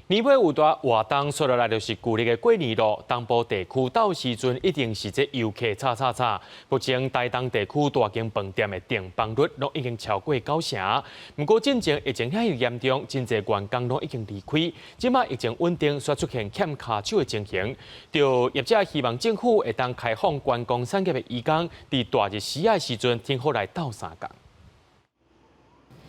年尾有大活動，紲落來就是舊曆的過年咯。東部地區到時陣一定是這遊客吵吵吵。目前台東地區大間飯店的訂房率攏已經超過九成。毋過進前疫情遐爾嚴重，真濟員工攏已經離開。這馬疫情穩定，煞出現欠跤手的情形。著業者希望政府會當開放觀光產業的移工，佇大日時仔的時陣，挺好來鬥相共。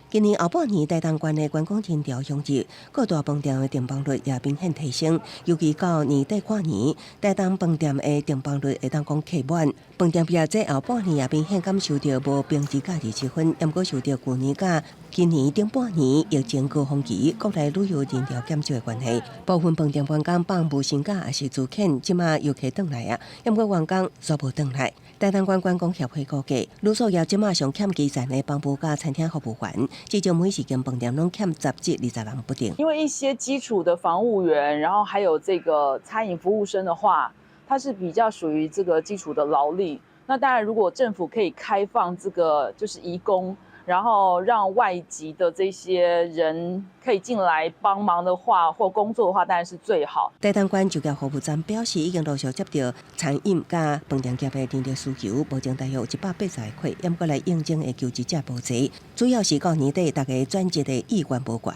今年後半年，台東縣的觀光人潮湧入，各大飯店的訂房率也明顯提升。尤其到年底跨年，台東飯店的訂房率會當講客滿。飯店業者後半年也明顯感受著無平日假日之分，毋過受著舊年佮今年頂半年疫情高峰期，國內旅遊人潮減少的關係，部分飯店員工放無薪假抑是資遣，這馬遊客轉來啊，毋過員工煞無轉來。台東縣觀光協會估計，旅宿業這馬上欠基層的房務佮餐廳服務員，至少每一間飯店攏欠10至20人不等。因為一些基礎的房務員，然後還有這個餐飲服務生的話，它是比較屬於這個基礎的勞力。那當然，如果政府可以開放這個就是移工，然後讓外籍的這些人可以進來幫忙的話，或工作的話，當然是最好。台東縣就業服務站表示，已經陸續接到餐飲佮飯店業的人力需求，目前大約有180個客，毋過來應徵的求職者無濟，主要是到年底大家轉職的意願無懸。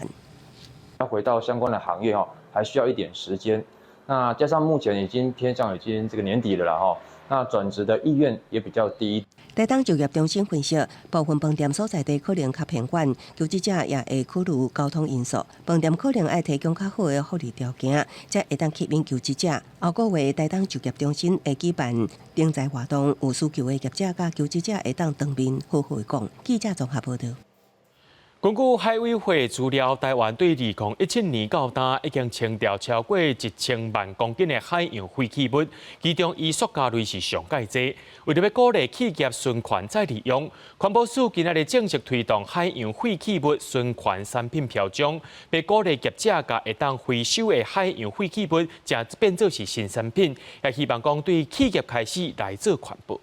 要回到相關的行業哦，還需要一點時間。那加上目前已經偏向已經這個年底了啦，吼，那轉職的意願也比較低。台東就業中心分析，部分飯店所在地可能較偏遠，求職者也會考慮交通因素。飯店可能愛提供較好的福利條件，才會當吸引求職者。後個月台東就業中心會舉辦徵才活動，有需求的業者佮求職者會當當面好好講。記者綜合報道。根據海委會資料，台灣對2017年到今已經清掉超過1000萬公斤的海洋廢棄物，其中以塑膠類是上蓋濟。為著欲鼓勵企業循環再利用，環保署今仔日正式推動海洋廢棄物循環產品標章，欲鼓勵業者共會當回收的海洋廢棄物，才變做是新產品，也希望講對企業開始來做環保。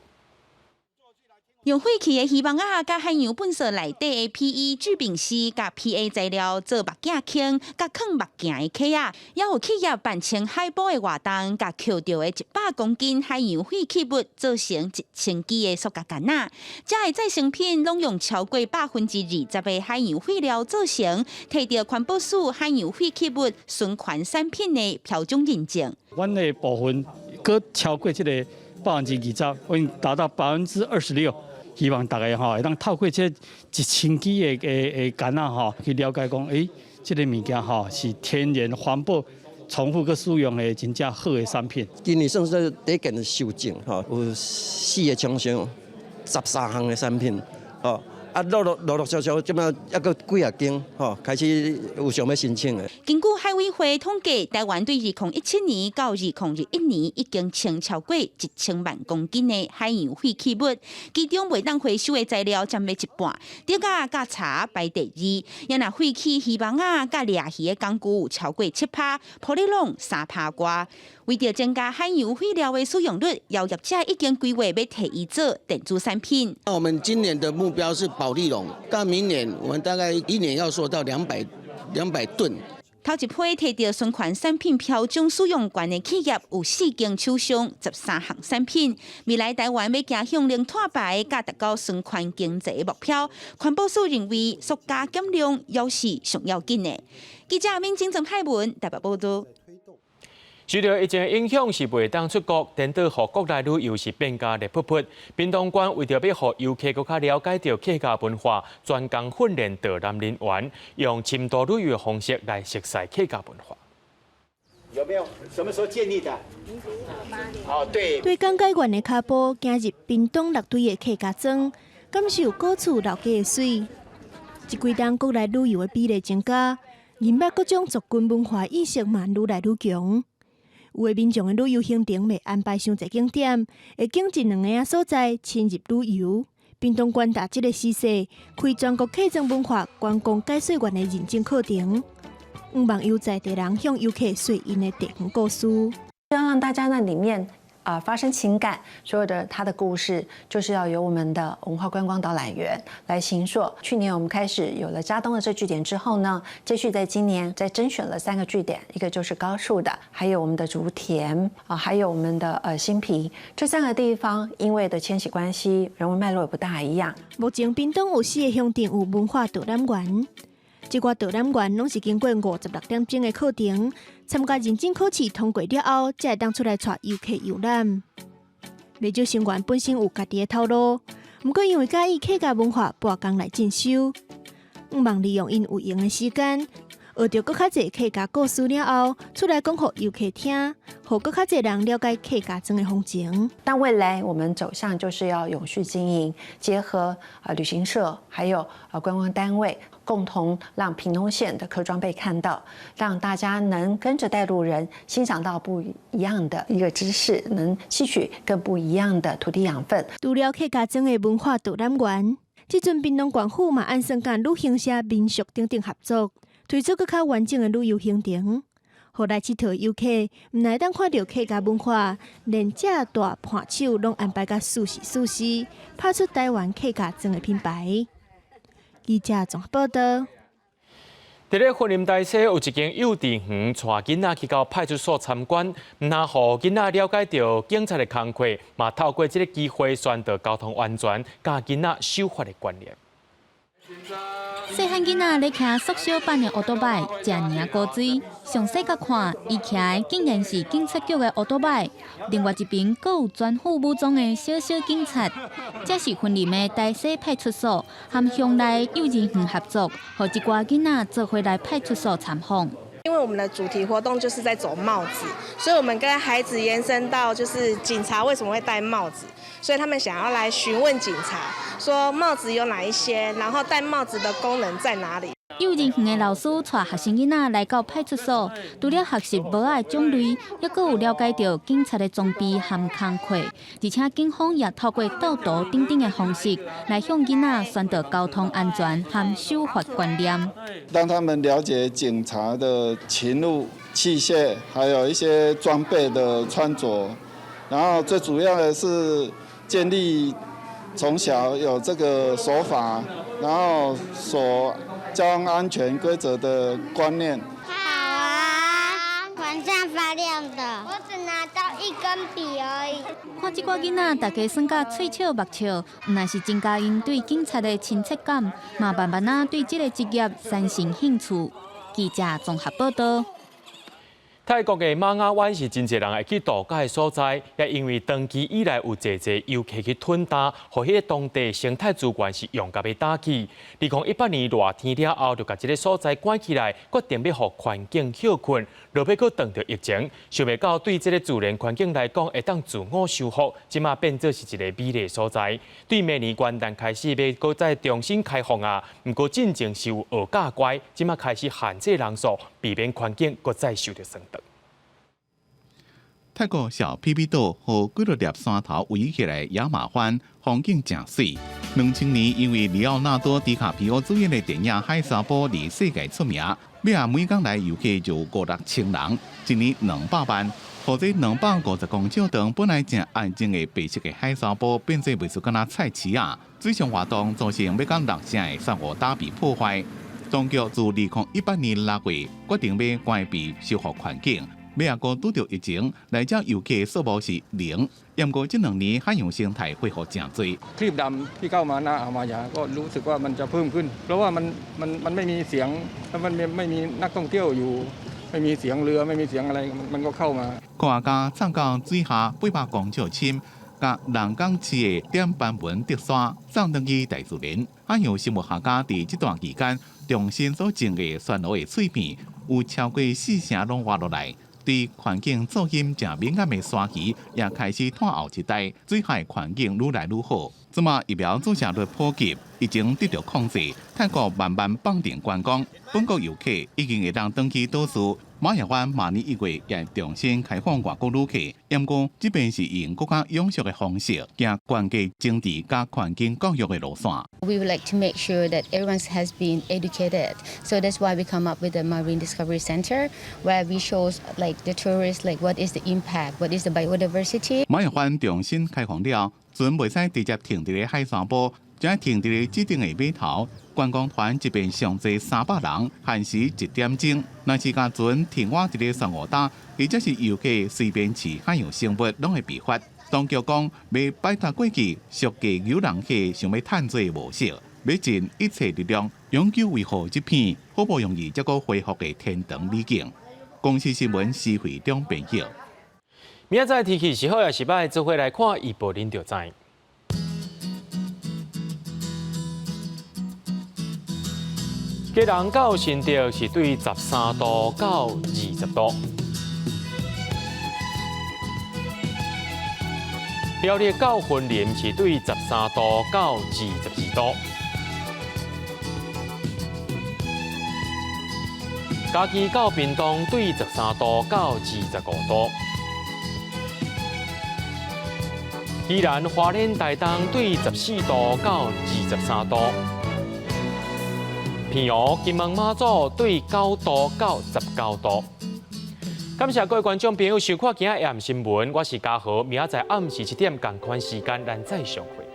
用廢棄的魚網仔佮海洋糞埽內底的 PE 聚丙烯佮 PA 材料做目鏡框佮囥目鏡的盒仔，也有企業辦清海埔的活動，共抾著的100公斤海洋廢棄物做成1000支的塑膠桿仔。這个再生品攏用超過20%的海洋廢料做成，提著環保署海洋廢棄物循環產品的標準認證。阮的部分閣超過這个20%，已經達到26%。希望大家吼會當透過這1000支的桿仔吼，去了解講，欸，這个物件吼是天然環保、重複閣使用的真正好的產品。今年算是第一件修正吼，有四个廠商，13項的產品，吼，啊，陸陸陸陸續續，這擺猶閣幾仔間吼，開始有想欲申請的。根據海委會統計，台灣對2017年到2021年已經清超過1000萬公斤的海洋廢棄物，其中袂當回收的材料佔了一半，竹仔佮柴排第二。也若廢棄漁網仔佮掠魚的工具有超過7趴，玻璃籠3趴外。為著增加海洋廢料的使用率，有業者已經規劃欲提伊做電子產品。那我們今年的目標是保麗龍，到明年我們大概一年要做到200噸。頭一批提著循環產品標準使用權的企業有四間廠商，13項產品。未來台灣欲走向零碳排，佮達到循環經濟的目標。環保署認為，塑膠減量猶是上要緊的。記者敏晶、曾海文台北報導。受著疫情的影響，是袂當出國，顛倒予國內旅遊是變加熱噗噗。屏東縣為著欲予遊客閣較了解著客家文化，專工訓練導覽人員，用深度旅遊的方式來熟悉客家文化。有沒有？什麼時候建立的？哦，對。對講解員的跤步，行入屏東六堆的客家莊，感受古厝老街的媠。這幾冬國內旅遊的比例增加，認捌各種族群文化意識嘛愈來愈強。有的民眾的旅遊行程袂安排傷濟景點，會揀一兩个所在深入旅遊。屏東縣踏這个時勢，開全國客莊文化觀光解說員的認證課程，向望由在地人向遊客說𪜶的地方故事。要讓大家在裡面啊發生情感，所有的他的故事就是要由我們的文化觀光導覽員來形塑。去年我們開始有了佳冬的這據點之後呢，繼續在今年再甄選了三個據點，一個就是高樹的，還有我們的竹田啊，還有我們的新埤這三個地方，因為的遷徙關係，人文脈絡也不大一樣。目前屏東有四個鄉鎮有文化導覽員，這寡導覽員攏是經過56點鐘的課程，參加認證考試通過了後，才會當出來帶遊客遊覽。袂少成員本身有家己的頭路，毋過因為佮意客家文化，撥工來進修，向望利用𪜶有閒的時間，學著閣較濟客家故事了後，出來講予遊客聽，予閣較濟人了解客家莊的風情。但未來我們走向就是要永續經營，結合旅行社，還有觀光單位，共同讓屏東縣的客莊被看到，讓大家能跟着帶路人欣賞到不一樣的一個知識，能吸取更不一樣的土地養分。除了客家莊的文化導覽員，這陣屏東縣府嘛按算佮旅行社、民宿等等合作，推出閣較完整的旅遊行程，予來𨑨迌遊客毋但會當看著客家文化，連食大伴手攏安排甲舒適舒適，拍出台灣客家莊的品牌。記者綜合報導。佇咧雲林大溪有一間幼稚園，帶囡仔去到派出所參觀，毋但予囡仔了解著警察的工課，嘛透過這个機會宣導交通安全，教囡仔守法的觀念。細漢囡仔咧騎縮小版的歐多擺，遮爾古錐。詳細佮看，伊騎的竟然是警察局的歐多擺。另外一邊，閣有全副武裝的小小警察。這是雲林的大溪派出所和鄉內幼兒園合作，予一寡囡仔做伙來派出所參訪。因為我們的主題活動就是在走帽子，所以我們跟孩子延伸到就是警察為什麼會戴帽子，所以他們想要來詢問警察，說帽子有哪一些，然後戴帽子的功能在哪裡。幼兒園的老師帶學生囡仔來到派出所，除了學習帽仔的種類，猶閣有了解著警察的裝備和工課，而且警方也透過導圖等等的方式來向囡仔宣導交通安全和守法觀念，讓他們了解警察的勤務器械，還有一些裝備的穿着，然後最主要的是建立從小有這個守法，然後守交通安全規則的觀念。好啊，晚上發亮的。我只拿到一根筆而已。看這寡囡仔，大家耍甲喙笑目笑，毋但是增加𪜶對警察的親切感，嘛慢慢仔對這个職業產生興趣。記者綜合報導。泰國的瑪雅灣是真濟人會去度假的所在，也因為長期以來有濟濟遊客去吞焦，予彼個當地生態資源是用甲欲焦去。2018年熱天了後，就共這个所在關起來，決定欲予環境歇睏，落尾閣撞著疫情，想袂到對這个自然環境來講，會當自我修復，這馬變做是一個美麗所在。對明年元旦開始欲閣再重新開放啊，毋過進前是有學甲乖，這馬開始限制人數，避免環境閣再受著損害。泰國小皮皮島予幾落粒山頭圍起來，野馬灣風景誠媠。2000年因為里奧納多·迪卡皮奧主演的電影《海沙埔》佇世界出名，尾仔每工來遊客就五六千人，一年200萬。予這250公尺長本來誠安靜的白色的海沙埔，變做袂輸敢若菜市仔。水上活動造成欲佇六成的珊瑚島被破壞。當局自2018年6月決定欲關閉修復環境。尾仔閣拄著疫情，來遮遊客數目是零。毋過這兩年海洋生態恢復誠濟。 ครีบดำที่เข้ามาหน้าอ่าวมาหยาก็รู้สึกว่ามันจะเพิ่มขึ้นเพราะว่ามันมันมันไม่มีเสียงมันไม่ไม่มีนักท่องเที่ยวอยู่ไม่มีเสียงเรือไม่มีเสียงอะไรมันก็เข้ามา 科學家鑽到水下800公尺深，共人工飼的點斑紋竹鯊送轉去大自然。海洋生物學家佇這段期間重新所種的珊瑚的碎片，有超過四成攏活落來。對環境噪音誠敏感的鯊魚也開始湠後一代，水下環境愈來愈好。這馬疫苗注射率普及，疫情得著控制，泰國慢慢放定觀光，本國遊客已經會當轉去島嶼。瑪雅灣明年1月也重新開放外國旅客，毋過這擺是用閣較永續的方式，行環境整治佮環境教育的路線。 We would like to make sure that everyone has been educated, so that's why we come up with the Marine Discovery Center, where we show like the tourists like what is the impact, what is the biodiversity. 瑪雅灣重新開放了，船袂使直接停佇咧海沙埔，只停佇咧指定的碼頭。觀光團一遍上濟300人，限時一點鐘。若是共船停倚佇咧珊瑚礁，或者是遊客隨便飼海洋生物，攏會被罰。當局講，欲擺脫過去俗價誘人客想欲趁水的模式，欲盡一切力量永久維護這片好不容易才閣恢復的天堂美景。公視新聞施惠中編譯。明仔載天氣是好抑是䆀，做伙來看預報，恁就知。基隆到新竹是對13度到20度。苗栗到雲林是對13度到22度。嘉義到屏東對13度到25度。宜蘭花蓮台東對14度到23度。澎湖金門馬祖對9度到19度。感謝各位觀眾朋友收看今仔夜新聞，我是嘉豪，明仔載暗時7點仝款時間，咱再相會。